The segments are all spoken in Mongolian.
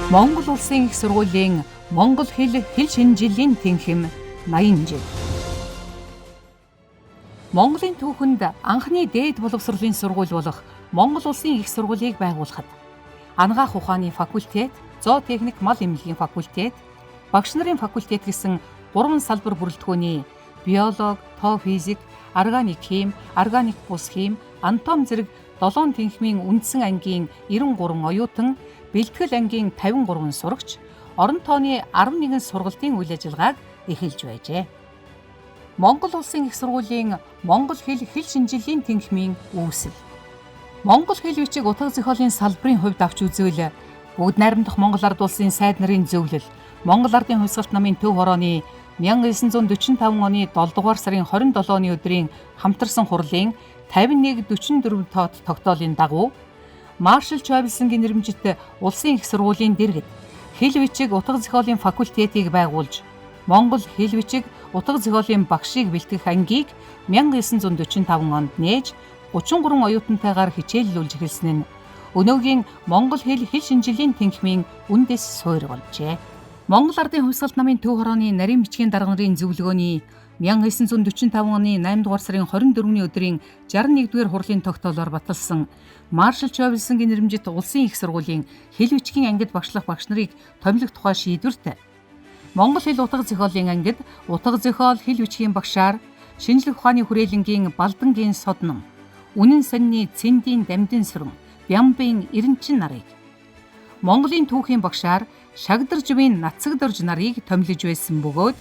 Монгол Улсын их сургуулийн монгол хэл, хэл шинжиллийн тэнхим 80 жил. Монголын түүхэнд анхны дээд боловсролын сургууль болох Монгол Улсын их сургуулийг байгуулахад Анагаах ухааны факультет, зоотехник мал эмнэлгийн факультет, багш нарын факультет гэсэн гурван салбар бүрэлдэхүүний биолог, тоо физик, органик хим, органик бус хим, анатом зэрэг 7 тэнхимийн үндсэн ангийн 93 оюутан, бэлтгэл ангийн 53 сурагч, орон тооны 11 сургалтын үйл ажиллагааг эхэлж байжээ. Монгол Улсын их сургуулийн монгол хэл, хэл шинжиллийн тэнхимийн үүсэл. Монгол хэл бичиг утга зохиолын салбарын хувьд авч үзвэл бүгд найрамдах Монгол Ард Улсын сайд нарын зөвлөл, Монгол Ардын хувьсгалт намын төв хорооны 1945 оны 7 дугаар сарын 27-ны өдрийн хамтарсан хурлын 51-44 тоот тогтоолын дагуу Маршал Чойбалсангийн нэрмжит Улсын их сургуулийн дэргэд хэл бичиг утга зохиолын факультетийг байгуулж Монгол хэл бичиг утга зохиолын багшийг бэлтгэх ангийг 1945 онд нээж 33 оюутантайгаар хичээллүүлж эхэлсэн нь өнөөгийн монгол хэл, хэл шинжиллийн тэнхимийн үндэс суурь болжээ. Монгол Ардын хувьсгалт намын төв хорооны нарийн бичгийн дарга нарын зөвлөгөөний 1945 оны 8 дугаар сарын 24-ний өдрийн 61-р хурлын тогтоолоор баталсан Маршал Чойбалсангийн нэрмжит Улсын их сургуулийн хэл бичгийн ангид багшлах багш нарыг томилох тухай шийдвэрт Монгол хэл утга зохиолын ангид утга зохиол хэл бичгийн багшаар шинжлэх ухааны хүрээлэнгийн Балдангийн Содном, Үнэн сонины Цэндийн Дамдин сүрэн, Бямбын Эренчин нарыг, Монголын түүхийн багшаар Шагдаржвын Нацагдорж нарыг томилж байсан бөгөөд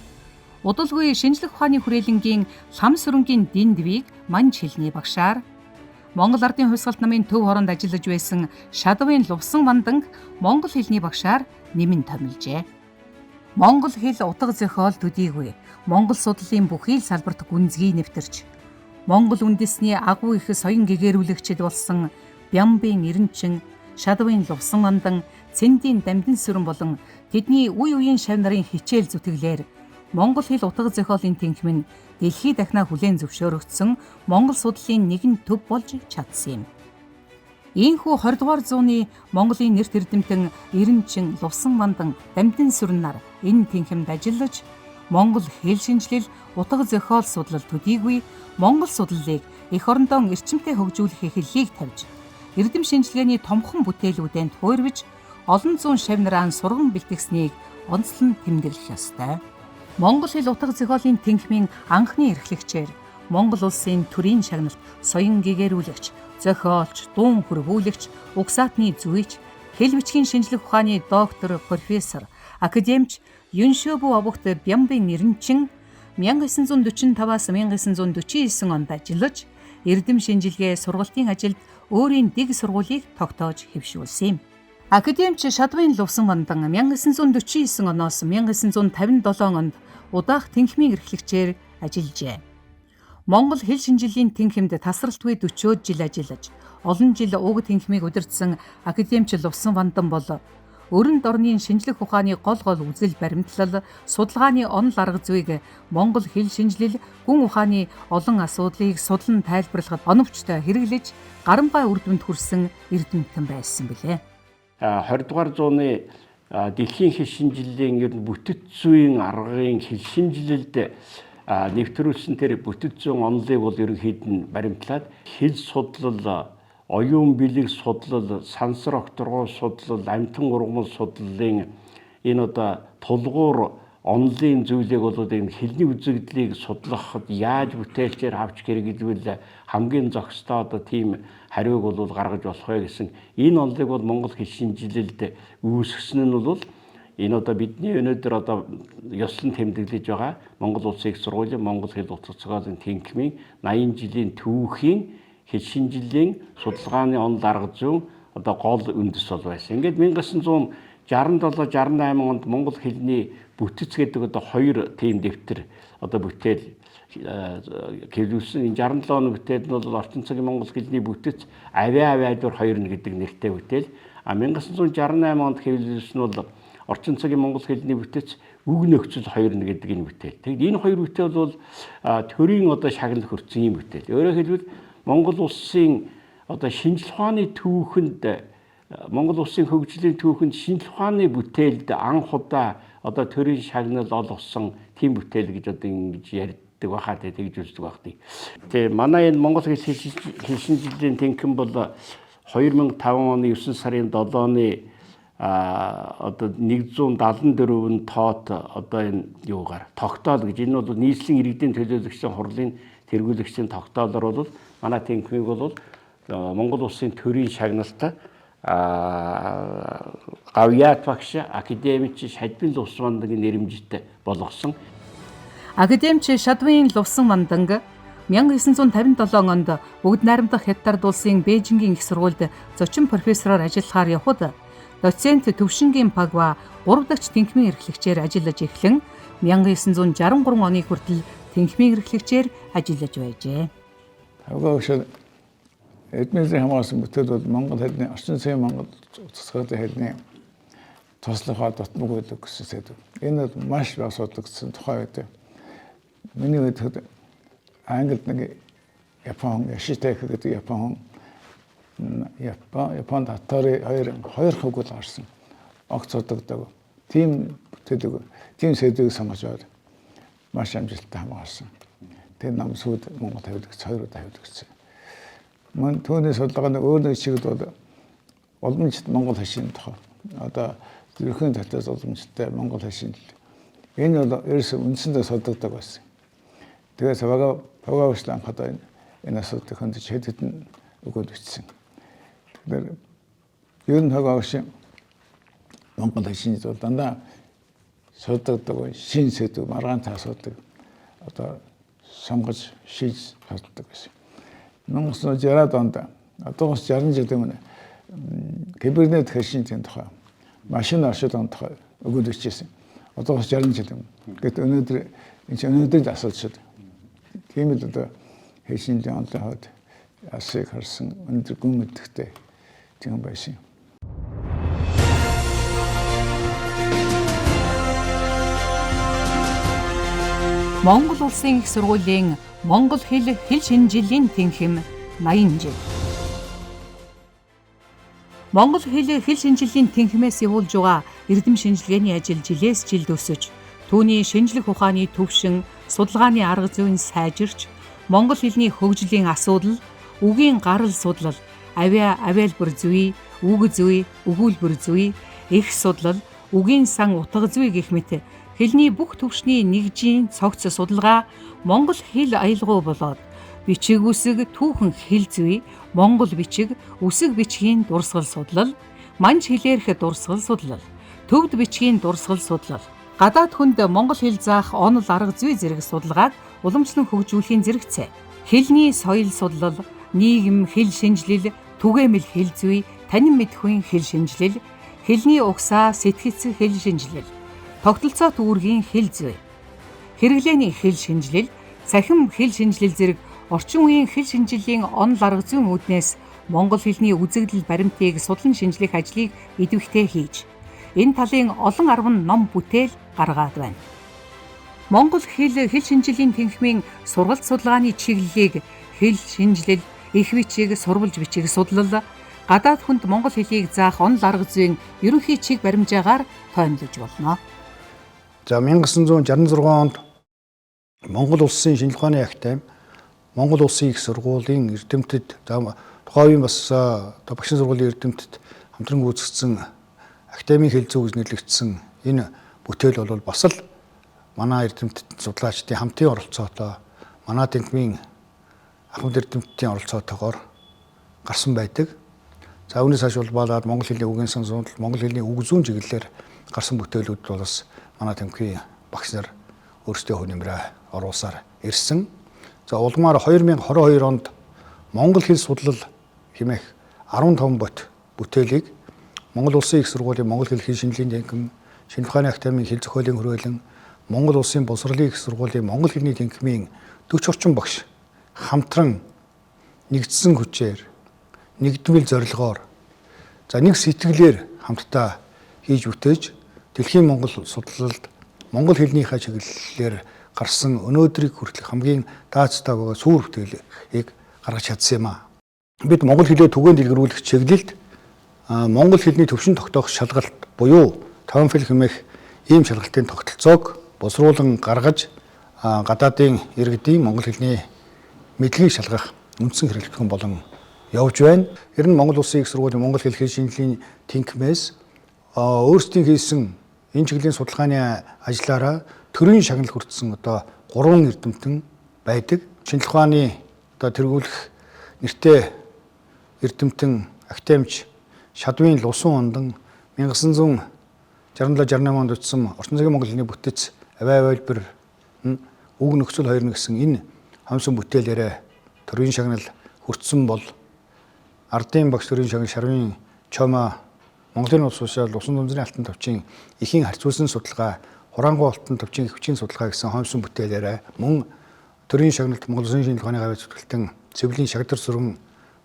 удалгүй шинжлэх ухааны хүрээлэнгийн Лам сүрэнгийн Диндвийг манж хэлний багшаар, Монгол Ардын хувьсгалт намын төв хороонд ажиллаж байсан Шадвын Лувсан Ванданг монгол хэлний багшаар нэмэн томилжээ. Монгол хэл утга зохиол төдийгүй Монгол судлалын бүхий л салбарт гүнзгий нэвтэрч Монгол үндэсний агуу их соён гэгээрүүлэгчид болсон Бямбын Эренчин, Шадвын Лувсан Вандан, Цэндийн Дамдин сүрэн болон тэдний үе үеийн шав нарын хичээл зүтгэлээр монгол хэл утга зохиолын тэнхим нь дэлхий дахнаа хүлээн зөвшөөрөгдсөн Монгол судлалын нэгэн төв болж чадсан юм. Ийхүү 20 дугаар зууны Монголын нэрт эрдэмтэн Эренчин, Лувсан Вандан, Дамдин сүрэн нар энэ тэнхимд ажиллаж Монгол хэл шинжилэл, утга зохиол судлал төдийгүй Монгол судлалыг эх орондоо эрчимтэй хөгжүүлэх эхлэлийг тавьж, эрдэм шинжилгээний томхон бүтээлүүдэнд хуурвж олон зуун шав нараа сурган бэлтгэснийг онцлон тэмдэглэх ёстой. Монгол хэл утга зохиолын тэнхимийн анхны эрхлэгчээр Монгол улсын төрийн шагналт соён гэгээрүүлэгч, зохиолч, дуун хөрвүүлэгч, угсаатны зүйч, хэл бичгийн шинжлэх ухааны доктор, профессор, академич Юншөбү овогт Бямбын Эренчин 1945-аас 1949 онд ажиллаж, эрдэм шинжилгээ сургалтын ажилд өөрийн дэг сургуулийг тогтоож хэвшүүлсэн юм. Академич Шадвын Лувсан Вандан 1949 оноос 1957 онд удаах тэнхимийн эрхлэгчээр ажиллажээ. Монгол хэл шинжиллийн тэнхимд тасралтгүй 40-од жил ажиллаж, олон жил уг тэнхимийг удирдсан академич Лувсан Вандан бол өрөнд орны шинжлэх ухааны гол гол үзэл баримтлал, судалгааны онол арга зүйг Монгол хэл шинжилэл, гүн ухааны олон асуудлыг судлан тайлбарлахад оновчтой хэрэглэж, гарамгай үр дүнд хүрсэн эрдэмтэн байсан билээ. 20 дугаар зууны дэлхийн хэл шинжиллийн ер нь бүтэц зүйн аргын хэл шинжилэлд нэвтрүүлсэн тэр бүтэц зүйн онолыг бол ерөнхийд нь баримтлаад хэл судлал, оюун бэлэг судлал, сансар огторгоо судлал, амьтан ургамал судлалын энэ одоо тулгуур онолын зүйлийг бол энэ хэлний үзэгдлийг судлахад яаж бүтээлчээр авч хэрэглэвэл хамгийн зохистой одоо тийм хариуг бол гаргаж болох вэ гэсэн энэ онолыг бол Монгол хэл шинжилэлд үүсгэсэн нь бол энэ одоо бидний өнөөдөр одоо ёслон тэмдэглэж байгаа Монгол Улсын их сургуулийн Монгол хэл утга зохиолын тэнхимийн 80 жилийн түүхийн хэл шинжиллийн судалгааны онол арга зүйн одоо гол үндэс бол байсан. Ингээд 1967 68 онд монгол хэлний бүтэц гэдэг одоо хоёр тийм дэвтэр одоо бүтээл хэвлүүлсэн. Энэ 67 оны бүтээл нь бол орчин цагийн монгол хэлний бүтэц авиа авиадур хоёр нь гэдэг нэртэй бүтээл. А 1968 онд хэвлүүлсэн нь бол орчин цагийн монгол хэлний бүтэц үг нөхцөл хоёр нь гэдэг энэ бүтээл. Тэгэд энэ хоёр бүтээл бол төрийн одоо шагнал хүртсэн юм бүтээл. Өөрөөр хэлбэл Монгол улсын одоо шинжлэх ухааны түүхэнд Монгол улсын хөгжлийн түүхэнд шинжлэх ухааны бүтээлд анх удаа одоо төрийн шагнал олгосон тийм бүтээл гэж одоо ингэж ярьдаг байхаа, тэгж үздэг байх тий. Тэгээ манай энэ Монгол хэл хэл шинжилгээний тэнхэн бол 2005 оны 9 сарын 7-ны одоо 174 тоот одоо энэ юугаар тогтоол гэж, энэ бол нийслэлийн иргэдийн төлөөлөгчдийн хурлын тэргүүлэгчдийн тогтоолоор бол манай тэнхмийг бол Монгол улсын төрийн шагналтай гавьяат багш, академич Шадвин Лувсандангийн нэрэмжтэй болгосон. Академич Шадвин Лувсанванданг 1957 онд Бүгд найрамдах Хятад улсын Бээжингийн их сургуульд зочин профессороор ажиллахаар явхад доцент Төвшингийн Пагва 3 дахь тэнхмийн эрхлэгчээр ажиллаж эхлэн 1963 оны хүртэл тэнхмийн эрхлэгчээр ажиллаж байжээ. Тавгаа өгшөө эдмэзийн хамгаалсан бүтээл бол Монгол хэлний орчин цагийн Монгол цэцгэлтэй хэлний туслахаа дутмаг байдаг гэсэн сэдв. Энэ бол маш бага судлагдсан тухай үед. Миний үед Англид нэг Япон Яшитек гэдэг Япон хүн Японд татарын хоёр хөгөл гарсан. Огт судагдаг. Тийм бүтээлэг, тийм сэдвийг сонгож аваад маш амжилттай хамгаалсан. Тэр нам сүйд Монгол тавилгц хоёр удаа тавилгдсан. Мөн түүний судалгаа нэг өөр нэг чиглэл бол уламжлалт Монгол хашийн тухай. Одоо зүрхэн татаас уламжлалтай Монгол хашийн. Энэ бол ерөөсөө үндсэндээ судалдаг байсан. Тэгээд Пага уушлаа анх одоо энэ асуудлыг хөндөж хэд хэдэн өгөөд бичсэн. Тэгэхээр ер нь Пага уушлын Монгол хашийн бол дандаа судалдаг шин сэдв, маргаантай асуудаг одоо сонгож шийдэж судалдаг байсан. 1960-ад онд одоогоос 60 жилийн өмнө кибернет хашийн тухай, машин оршуулгын тухай өгөөд бичсэн. Одоогоос 60 жилийн өмнө. Гэт өнөөдөр энэ чинь өнөөдөр асуудал шүү дээ. Тийм л одоо хашийн онлайн хувьд асыг харсан өндөр гүн мэдхтэй тийм байсан. Монгол улсын их сургуулийн Монгол хэл хэл шинжилгээний тэнхим 80 жил. Монгол хэл хэл шинжилгээний тэнхимээс явуулж байгаа эрдэм шинжилгээний ажил жилээс жилд өсөж, түүний шинжлэх ухааны түвшин, судалгааны арга зүйн сайжирч, монгол хэлний хөгжлийн асуудал, үгийн гарал судлал, авиа авиалбар зүй, үг зүй, өгүүлбэр зүй, эх судлал, үгийн сан утга зүй гэх мэт хэлний бүх түвшний нэгжийн цогц судалгаа монгол хэл аялгау болоод бичиг үсэг, түүхэн хэл зүй, монгол бичиг, үсэг бичгийн дурсгал судлал, манж хэлээрх дурсгал судлал, төвд бичгийн дурсгал судлал, гадаад хүнд монгол хэл заах онол арга зүй зэрэг судалгааг уламжлан хөгжүүлэхийн зэрэгцээ. Хэлний соёл судлал, нийгэм хэл шинжилэл, түгээмэл хэл зүй, танин мэдэхүйн хэл шинжилэл, хэлний угсаа сэтгэц хэл шинжилэл, тогтолцоо үүргийн хэл зүй, хэрэглээний хэл шинжилэл, цахим хэл шинжилэл зэрэг орчин үеийн хэл шинжилгээний онол арга зүйн үүднээс монгол хэлний үзэгдэл баримтыг судлан шинжлэх ажлыг идэвхтэй хийж, энэ талын олон арван ном бүтээл гаргаад байна. Монгол хэл хэл шинжилгээний тэнхмийн сургалт судалгааны чиглэлийг хэл шинжилэл, эх бичиг, сурвалж бичиг судлал, гадаад хүнд монгол хэлийг заах онол арга зүйн ерөнхий чиг баримжаагаар тоймлож болно. За 1966 онд Монгол улсын шинжлэх ухааны академи, Монгол улсын их сургуулийн эрдэмтэд, за тухайн үеийн бас одоо багшин сургуулийн эрдэмтэд хамтран гүйцэтгэсэн академийн хэл зүй гэж нэрлэгдсэн энэ бүтээл бол бас л манай эрдэмтэд судлаачдын хамтын оролцоотой, манай тэнхмийн ахмад эрдэмтдийн оролцоотойгоор гарсан байдаг. За үүнээс хойш улбаалаад монгол хэлний үгийн сан судал, монгол хэлний үг зүйн чиглэлээр гарсан бүтээлүүд бол бас манай тэнхмийн багш нар өөрсдийн хувь нэмрээ оруулсаар ирсэн. За улмаар 2022 онд монгол хэл судлал хэмээх 15 бот бүтээлийг Монгол улсын их сургуулийн монгол хэл хэл шинжилгээний тэнхим, Шинжлэх ухааны академийн хэл зохиолын хүрээлэн, Монгол улсын боловсролын их сургуулийн монгол хэлний тэнхимийн 40 орчим багш хамтран нэгдсэн хүчээр, нэгдмэл зорилгоор, за нэг сэтгэлээр хамтдаа хийж бүтээж дэлхийн монгол судлалд монгол хэлнийхээ чиглэлээр гарсан өнөөдрийг хүртэлх хамгийн даацтай байгаа сүүр бүтээлийг гаргаж чадсан юм аа. Бид монгол хэлээ түгээн дэлгэрүүлэх чиглэлд Монгол хэлний төвшин тогтоох шалгалт буюу TOEFL хэмээх ийм шалгалтын тогтолцоог боловсруулан гаргаж гадаадын иргэдийн монгол хэлний мэдлэгийг шалгах үндсэн хэрэглэгдэхүүн болон явж байна. Ер нь Монгол Улсын их сургуулийн монгол хэл хэл шинжилгээний тэнхмээс өөрсдийн хийсэн энэ чиглэлийн судалгааны ажлаараа төрийн шагнал хүртсэн одоо 3 эрдэмтэн байдаг. Шинжлэх ухааны одоо тэргүүлэх нэртэй эрдэмтэн академич Шадвын Лусан ондан 1967 68 онд бичсэн Орчин цагийн монгол хэлний бүтэц авиа авиалбар үг нөхцөл хоёр гэсэн энэ хомсон бүтээлээрээ төрийн шагнал хүртсэн бол ардын багш төрийн шагнал Шарвын Чома Монголын улс улсаар Усан зумзрын алтан товчийн эхийн харьцуулсан судалгаа, Хураангуй алтан товчийн их хүчийн судалгаа гэсэн хомсон бүтээлээрээ мөн төрийн шагналт Монгол Улсын шинжилгээ ухааны гавьяа зүтгэлтэн Цэвлийн шагдар сүрэн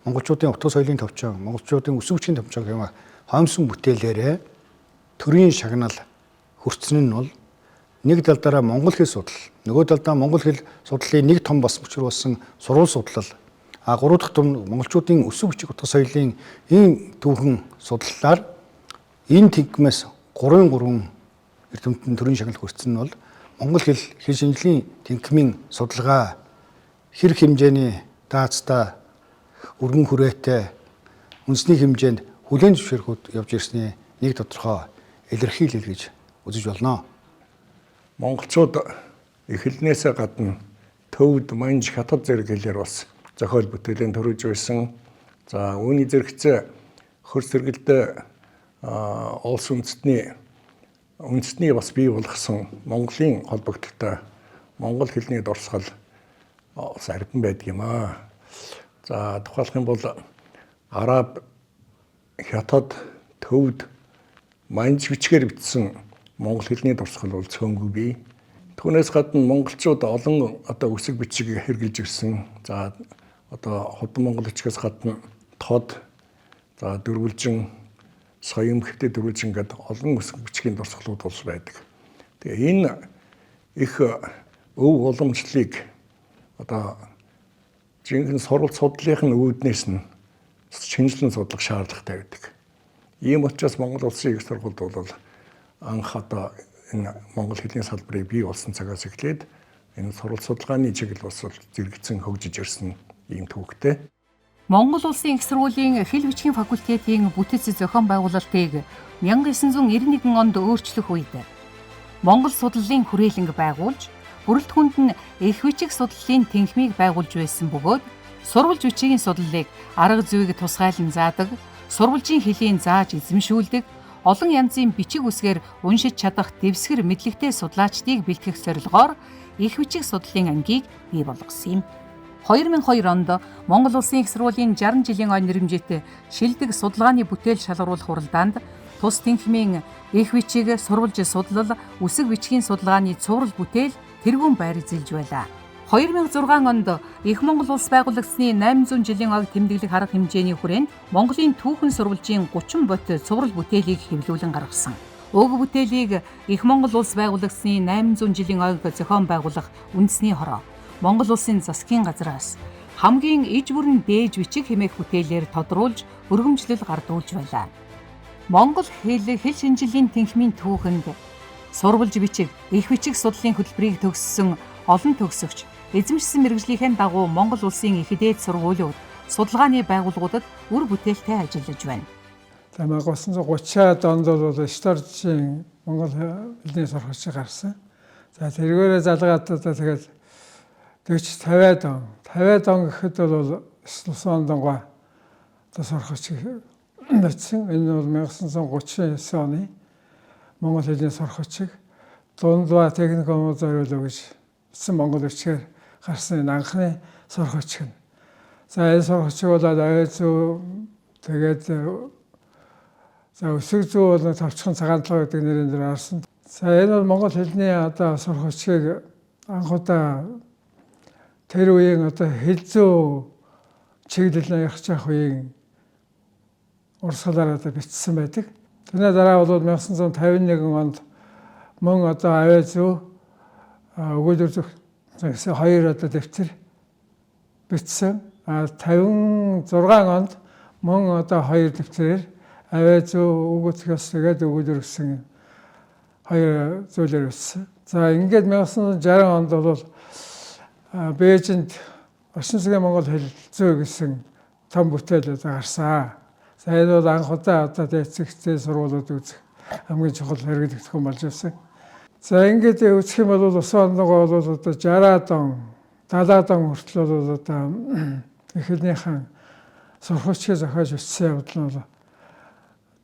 монголчуудын утга соёлын товчон, монголчуудын өсөв хүчийн товчон гэх хомсон бүтээлээрээ төрийн шагнал хүртсэн нь бол нэг талдаараа монгол хэл судал, нөгөө талдаа монгол хэл судлалын нэг том бас мөчр болсон сурвал судлал, а гурав дахь том монголчуудын өсөв хүчиг утга соёлын ийм түүхэн судлалаар энэ тэнхмээс 3-3 эрдэмтэн төрийн шагнал хүртсэн нь бол монгол хэл хэл шинжилгээний тэнхмийн судалгаа хэр хэмжээний даацтай өргөн хүрээтэй үндэсний хэмжээнд хүлээн зөвшөөрөхөд явж ирсний нэг тодорхой илэрхийлэл гэж үзэж болно. Монголчууд их хэлнээсээ гадна төвд, манж, хятад зэрэг хэлээр бас зохиол бүтээлийн төрөж байсан. За үүний зэрэгцээ хөр сэргэлдээ улс үндэстний бас бий болгосон Монголын холбогдлолтой монгол хэлний дурсгал бас арвин байдаг юм аа. За тухайлах юм бол араб, хятад, төвд, манж бичгээр бичсэн монгол хэлний дурсгал бол цөөнгүй бий. Түүнээс гадна монголчууд олон одоо үсэг бичиг хэрэглэж ирсэн. За одоо худам монгол бичгээс гадна тод, за дөрвөлжин, соён хэвтэй дөрвөлжин гэдэг олон үсэг бичгийн дурсгалууд бол байдаг. Тэгээ энэ их өв уламжлалыг одоо жинхэнэ сурвалж судлалын үүднээс нь шинжилэн судлах шаардлагатай байдаг. Ийм учраас Монгол Улсын их сургуульд бол анх одоо энэ монгол хэлний салбарыг бий болсон цагаас эхлээд энэ сурвалж судалгааны чиглэл бас зэрэгцэн хөгжиж ирсэн ийм түүхтэй. Монгол Улсын их сургуулийн хэл бичгийн факультетийн бүтэц зохион байгуулалтыг 1991 онд өөрчлөх үед Монгол судлалын хүрээлэнг байгуулж, бүрэлдэхүүнд нь эх бичиг судлалын тэнхмийг байгуулж байсан бөгөөд сурвалж бичгийн судлалыг арга зүйг тусгайлан заадаг, сурвалжийн хэлийн зааж эзэмшүүлдэг, олон янзын бичиг үсгээр уншиж чадах дэвсгэр мэдлэгтэй судлаачдыг бэлтгэх зорилгоор эх бичиг судлалын ангийг бий болгосон юм. 2002 онд Монгол Улсын их сургуулийн 60 жилийн ой нэрэмжит шилдэг судалгааны бүтээл шалгаруулах уралдаанд тус тэнхмийн эх бичиг, сурвалж судлал, үсэг бичгийн судалгааны цуврал бүтээл тэргүүн байр эзэлж байлаа. 2006 онд Их Монгол улс байгуулагдсны 800 жилийн ог тэмдэглэх арга хэмжээний хүрээнд Монголын түүхэн сурвалжийн 30 бот цуврал бүтээлийг хэвлүүлэн гаргасан. Уг бүтээлийг Их Монгол улс байгуулагдсны 800 жилийн ог зохион байгуулах үндэсний хороо Монгол улсын засгийн газраас хамгийн иж бүрэн дээж бичиг хэмээх бүтээлээр тодруулж өргөмжлөл гардуулж байлаа. Монгол хэл хэл шинжилгээний тэнхмийн түүхэнд сурвалж бичиг, эх бичиг судлалын хөтөлбөрийг төгссөн олон төгсөгч эзэмшсэн мэргэжлийнхээ дагуу Монгол улсын их дээд сургуулиуд, судалгааны байгууллагуудад үр бүтээлтэй ажиллаж байна. За 1930-аад онд бол Шторжийн монгол хэлний сургагч гарсан. За тэргээрээ залгаад одоо тэгээд 40 50-аад он. 50-аад он гэхэд бол Лусан ондонгой одоо сургагч бичсэн. Энэ бол 1939 оны монгол хэлний сургагчийг дундва техникум зориулав гэж бичсэн монгол бичгээр гарсан энэ анхны сургагч нь. За энэ сургагч бол ой зүү тэгээд за өсөг зүү бол товчхон цагаан толгой гэдэг нэрээр дээр орсон. За энэ бол монгол хэлний одоо сургагчийг анх удаа тэр үеийн одоо хэл зүү чиглэл нь явах чах үеийн урсгалаар одоо бичсэн байдаг. Тэрний дараа бол 1951 онд мөн одоо авиа зүү өгүүлбэр зүг гэсэн хоёр одоо дэвтэр бичсэн. А 56 онд мөн одоо хоёр дэвтрээр Авиа зүй өгөх ёс гэдэг өгүүлбэр гэсэн хоёр зүйлээр бичсэн. За ингээд 1960 онд бол Бээжинд орчин цагийн монгол хэл зүй гэсэн том бүтээл гарсан. За энэ бол анх удаа одоо эцэгтэй сургуулиуд үзэх хамгийн чухал хэрэглэгдэхүүн болж байсан. За ингээд үзэх юм бол усан орногоо бол одоо 60-аад он, 70-аад он хүртэл бол одоо их хэлнийхэн сурхуучийг зохиож бичсэн явдал нь бол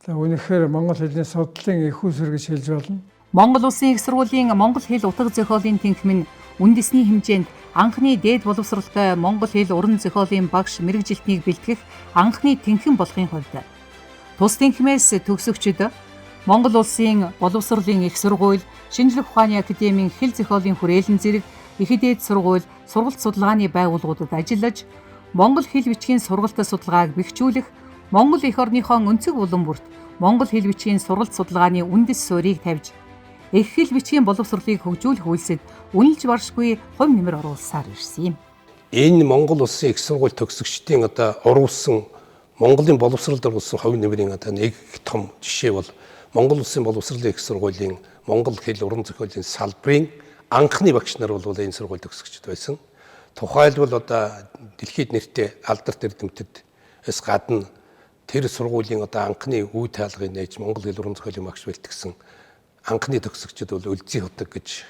одоо үнэхээр монгол хэлний судлалын их усүр гэж хэлж болно. Монгол Улсын их сургуулийн монгол хэл утга зохиолын тэнхим нь үндэсний хэмжээнд анхны дээд боловсралтай монгол хэл уран зохиолын багш мэргэжилтнийг бэлтгэх анхны тэнхим болохын хувьд тус тэнхимээс төгсөгчд Монгол Улсын боловсролын их сургууль, Шинжлэх ухааны академийн хэл зохиолын хүрээлэн зэрэг их дээд сургууль, сургалт судалгааны байгууллагуудад ажиллаж монгол хэл бичгийн сургалт судалгааг бэхжүүлэх, Монгол эх орныхоо өнцөг булан бүрт монгол хэл бичгийн сургалт судалгааны үндэс суурийг тавьж эх хэл бичгийн боловсролыг хөгжүүлэх үйлсэд үнэлж баршгүй хувь нэмэр оруулсаар ирсэн юм. Энэ Монгол Улсын их сургууль төгсөгчдийн одоо оруулсан Монголын боловсролд оруулсан хувь нэмрийн одоо нэг том жишээ бол Монгол Улсын боловсролын их сургуулийн монгол хэл уран зохиолын салбарын анхны багш нар бол энэ сургууль төгсөгчд байсан. Тухайлбал одоо дэлхийд нэртэй алдарт эрдэмтэд эс гадна тэр сургуулийн одоо анхны үе таалгыг нээж монгол хэл уран зохиолын багш бэлтгэсэн анхны төгсөгчд бол Өлзий хотог гэж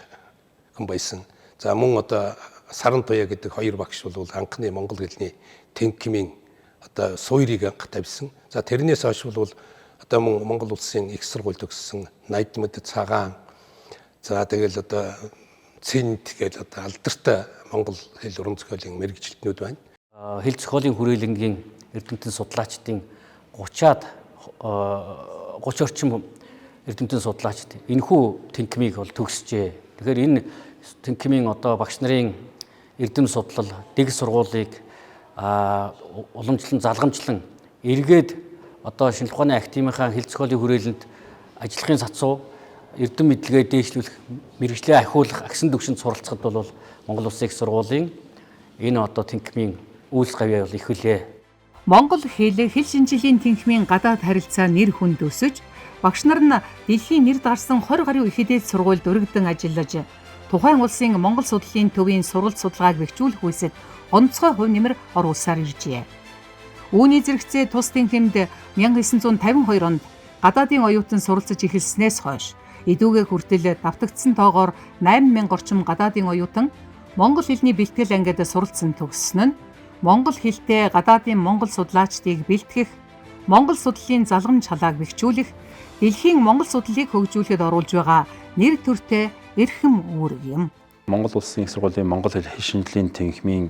хүн байсан. За мөн одоо Саран Туяа гэдэг хоёр багш бол анхны монгол хэлний тэнхимийн одоо суурийг анх тавьсан. За тэрнээс хойш бол одоо мөн Монгол улсын их сургууль төгссөн Найдмад Цагаан, за тэгэл одоо Цэнд гэж одоо алдартай монгол хэл уран зохиолын мэргэжилтнүүд байна. Хэл зохиолын хүрээлэнгийн эрдэмтэн судлаачдын 30 орчим эрдэмтэн судлаачд энэхүү тэнхимийг бол төгсжээ. Тэгэхээр энэ тэнхимийн одоо багш нарын эрдэм судлал, дэг сургуулийг уламжлан залгамжлан эргээд одоо шинжлэх ухааны академийнхаа хэл зохиолын хүрээлэнд ажлахын сацуу эрдэм мэдлэгээ дээшлүүлэх, мэргэжлээ ахиулах агсан түвшинд суралцахад бол Монгол Улсын их сургуулийн энэ одоо тэнхимийн үйлс гавьяа бол их хүлээ. Монгол хэл хэл шинжилгээний тэнхимийн гадаад харилцаа нэр хүнд өсөж, багш нар нь дэлхийн нэрд гарсан 20 гаруй их дээд сургуульд өргөдөн ажиллаж, тухайн улсын Монгол судлалын төвийн сургалт судалгааг бэхжүүлэх үйлсэд онцгой хувь нэмэр оруулсаар иржээ. Үүний зэрэгцээ тус тэнхимд 1952 онд гадаадын оюутан суралцаж эхэлснээс хойш эдүүгээ хүртэл давтагдсан тоогоор 8000 орчим гадаадын оюутан монгол хэлний бэлтгэл ангид суралцсан төгссөн нь монгол хэлтэй гадаадын монгол судлаачдыг бэлтгэх, монгол судлалын залгамж халааг бэхжүүлэх, дэлхийн монгол судлалыг хөгжүүлэхэд оруулж байгаа нэр төртэй эрхэм үүрэг юм. Монгол Улсын их сургуулийн монгол хэл шинжилгээний тэнхимийн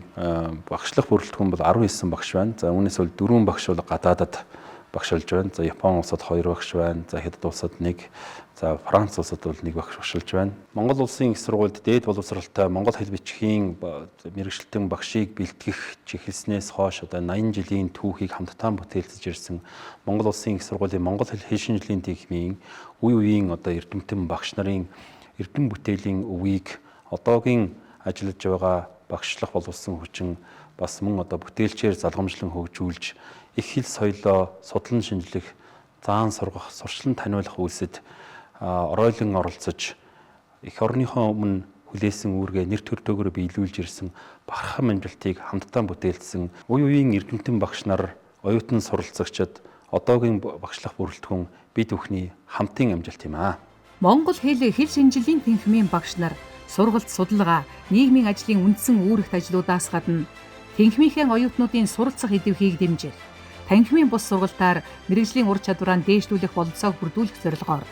багшлах бүрэлдэхүүн бол 19 багш байна. За үүнээс бол 4 багш бол гадаадад багшилж байна. За Япон улсад 2 багш байна. За Хятад улсад 1, за Франц улсад бол 1 багш багшилж байна. Монгол Улсын их сургуульд дээд боловсралтай монгол хэл бичгийн мэргэжилтэн багшийг бэлтгэх эхэлснээс хойш одоо 80 жилийн түүхийг хамтдаа бүтээлцэж ирсэн Монгол Улсын их сургуулийн монгол хэл шинжилгээний тэнхимийн үе үеийн одоо эрдэмтэн багш нарын эрдэм бүтээлийн өвийг одоогийн ажиллаж байгаа багшлах боловсон хүчин бас мөн одоо бүтээлчээр залгамжлан хөгжүүлж их хэл соёлоо судлан шинжлэх, заан сургах, сурчлан таниулах үйлсэд оройлон оролцож эх орныхоо өмнө хүлээсэн үүргээ нэр төртөөгөөр биелүүлж ирсэн бахархан амжилтыг хамтдаа бүтээлсэн үе үеийн эрдэмтэн багш нар, оюутан суралцагчид, одоогийн багшлах бүрэлдэхүүн бид бүхний хамтын амжилт юм аа. Монгол хэл хэл шинжилгээний тэнхимийн багш нар сургалт судалгаа, нийгмийн ажлын үндсэн үүрэгт ажлуудаас гадна тэнхимийнхээ оюутнуудын суралцах идэвхийг дэмжих, танхимын бус сургалтаар мэргэжлийн ур чадвараа дээшлүүлэх бололцоог бүрдүүлэх зорилгоор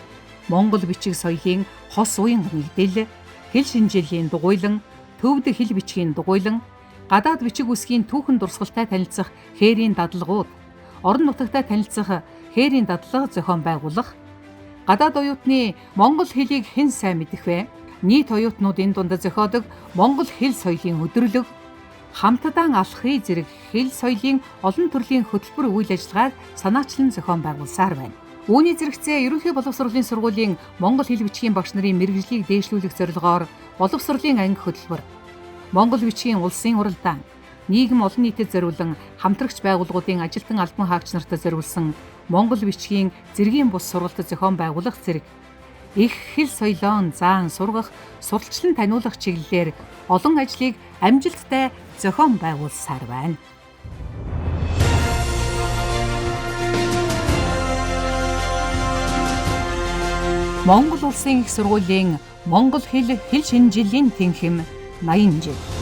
Монгол бичиг соёлын хос уян нэгдэл, хэл шинжилгээний дугуйлан, төвд хэл бичгийн дугуйлан, гадаад бичиг үсгийн түүхэн дурсгалтай танилцах хээрийн дадлагууд, орон нутагтай танилцах хээрийн дадлага зохион байгуулах, гадаад оюутны монгол хэлийг хэн сайн мэдэх вэ? Нийт оюутнуудын дунд зохиодог Монгол хэл соёлын өдөрлөг, хамтдаа алхахыг зэрэг хэл соёлын олон төрлийн хөтөлбөр үйл ажиллагааг санаачлан зохион байгуулсаар байна. Үүний зэрэгцээ Ерөнхий боловсролын сургуулийн монгол хэл бичгийн багш нарын мэргэжлийг дээшлүүлэх зорилгоор боловсролын анги хөтөлбөр, монгол бичгийн улсын уралдаан, Нийгэм олон нийтэд зориулан хамтрагч байгууллагуудын ажилтан албан хаагч нарт зориулсан Монгол бичгийн зэргийн бус сургалт зохион байгуулах зэрэг их хэл соёлоон заан сургах, сурталчлан таниулах чиглэлээр олон ажлыг амжилттай зохион байгуулсаар байна. Монгол Улсын их сургуулийн монгол хэл, хэл шинжиллийн тэнхим 80 жил.